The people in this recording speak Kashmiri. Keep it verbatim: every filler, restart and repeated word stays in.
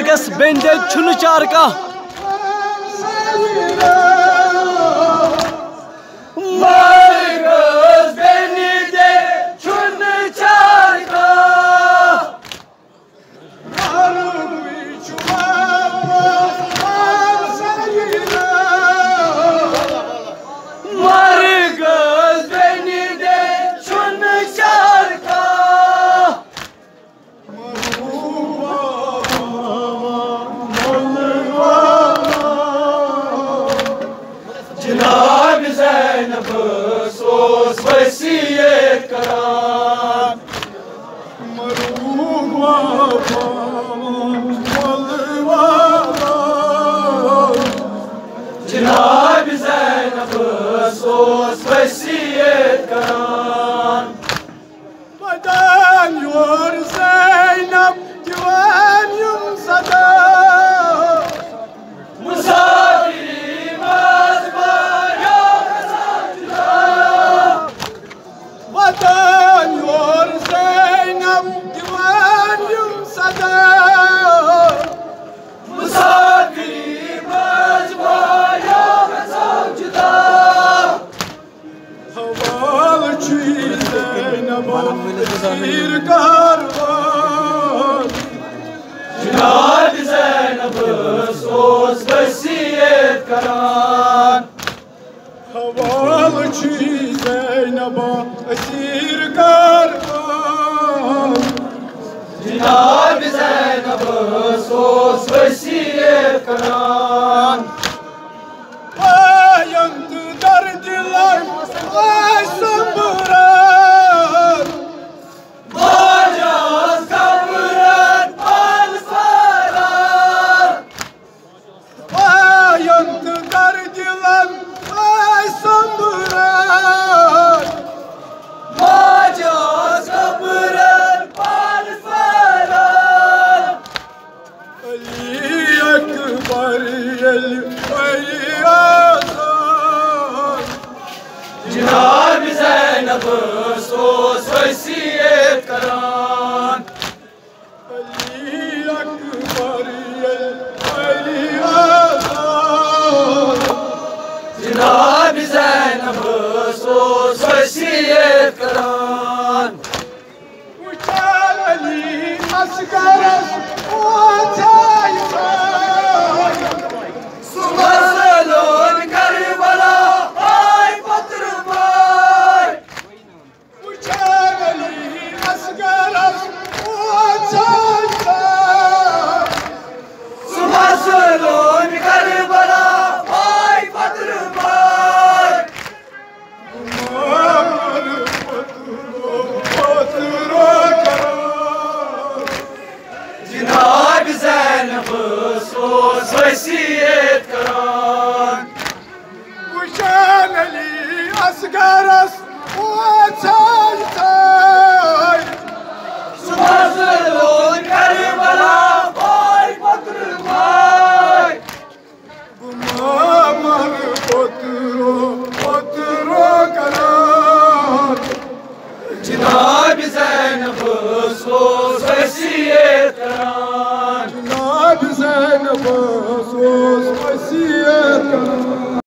گژھ بیٚنہِ دے چھُنہٕ چار کانٛہہ۔ مرگس بیٚنہِ دے چھُنہٕ چار کانٛہہ۔ مرگس بیٚنہِ دے چھُنہٕ چار کانٛہہ۔ جناب زینبس اوس وصیت کران۔ جناب زینبس اوس وصیت کران۔ پتان یور زینب دِوان یِم صدا۔ مسافری منٛز واریاہ گژھان جدا۔ پتان یور زینب دِوان یِم صدا۔ مسافری منٛز واریاہ گژھان جدا۔ حوال چھُ زینب اسیر کاروان۔ جناب زینبس اوس وصیت کران۔ حوال چھُ زینب اسیر کاروان۔ جناب زینبس اوس وصیت کران۔ پاین تہٕ دردِ لنگ آے سۄمبران۔ ماجہِ ٲس قبرن پل ساران۔ پاین تہٕ دردِ لنگ آے سۄمبران۔ ماجہِ ٲس قبرن پل ساران۔ علی اکبر ییٚلہِ علی اعظم۔ جناب زینبس اوس وصیت کران۔ علی اکبر ییٚلہِ علی اعظم۔ جناب زینبس اوس وصیت کران۔ وٕچھان علی اصغرس اوس ژھایہِ ژھایہِ۔ صبحس لوٚگ کربلا آے پتھرٕ ماے۔ وٕچھان علی اصغرس اوس ژھایہِ ژھایہِ۔ صبحس لوٚگ کربلا آے پتھرٕ ماے۔ جناب زینبس اوس وصیت کران۔ وٕچھان علی اصغرس اوس ژھایہِ ژھایہِ۔ صبحس لوٚگ کربلا آے پتھرٕ ماے۔ بہٕ ما مرٕ پوٚترو، پوٚترو کران۔ جناب زینبس اوس وصیت کران۔ جناب زینبس اوس وصیت کران۔